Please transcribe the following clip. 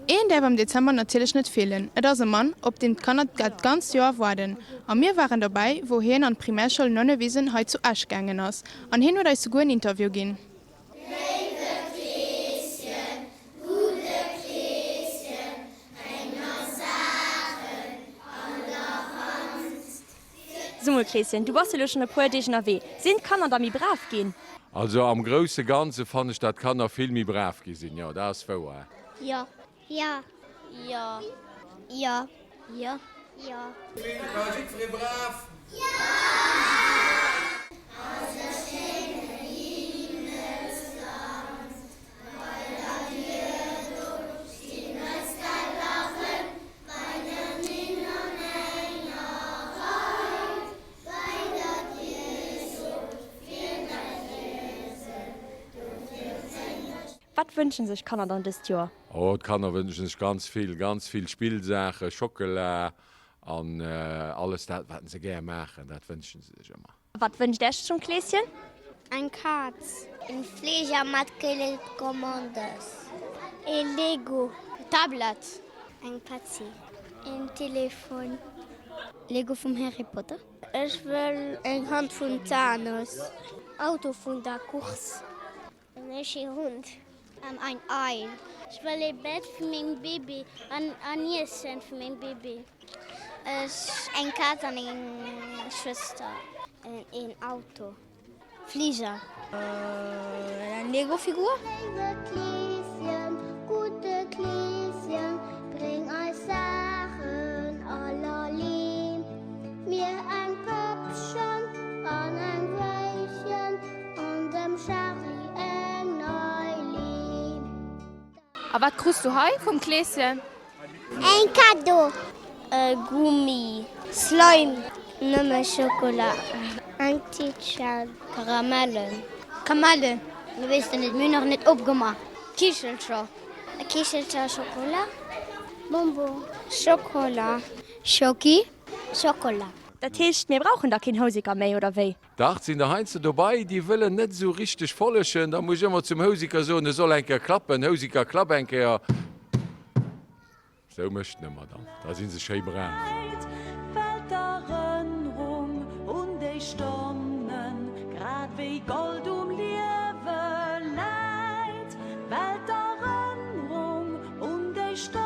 Een däerf am Dezember natierlech net feelen, et ass e Mann, op deem d'Kanner dat ganzt Joer waarden. A mir waren dobäi, wou hien an d'Primärschoul Nonnewisen hei zu Esch gaangen ass. An hien huet eis souguer en Interview ginn. Léiwe Kleeschen, gudde Kleeschen, bréng eis Saachen an der Hand. So mol Kleeschen, du bass jo lo schon e puer Deeg ënnerwee. Sinn d'Kanner da méi brav ginn? Also am grousse Ganze fannen ech dat d'Kanner vill méi brav gi sinn, jo dat ass wouer. Jo. Jo. Jo. Jo. Jo. Jo. War jiddweree brav? Jo! Eise schéinen Himmelsland, bei der Dier do stinn eis däi Blachen, Bei der Minn an enger Rei, bei der Dier do fiert eis Iesel, dofir séngt. Wat wënschen sech d'Kanner dann dëst Joer? Oh, d'Kanner wënschen sech ganz vill, ganz vill Spillsaachen, Schockela an alles dat, wat se gär maachen, dat wënschen se sech ëmmer. Wat wënscht Äech zum Kleeschen? Eng Kaz. En Fliger mat Telecommandes. Ee Lego. Tablet. Eng Petzi. Een Telefon. Lego vum Harry Potter. Ech wëll eng Hand vum Thanos. Auto vun der Course. En Ech Hund an ein Ei. Ech wëll ee Bett fir meng Baby an an Iessen fir meng Baby. Ech eng Kaz an eng Schwëster. Een Auto. Fliger. Eng Lego Figur. Léiwe Kleeschen, gudde Kleeschen, bréng eis Saachen allerlee. Mir eng Pëppchen an eng Wéischen. An dem Charly eng nei Lee. A wat krus du hei vum Kleeschen? Een Cadeau. E Gummi. Slime. Nëmme Schokola. Eng Tiitchen. Karamellen. Kamellen. Mir wéissten et, mir hunn nach net opgemaach. Kichelcher. Kichelcher Schokola. Bonbon. Schokola. Schoki. Schokola. Dat heescht, mir brauchen da keen Houseker méi, oder wéi? Dach, sinn der heiansdo dobei, déi wëllen net esou richteg follegen. Da muss ech ëmmer zum Houseker soen, e soll eng Kéier klappen. Houseker, klapp eng Kéier! Esou mécht en ëmmer dann, da si se schéi brav. Well d'Erënnerung un déi Stonnen grad wéi Gold um Liewe läit, well d'Erënnerung un déi Stonnen.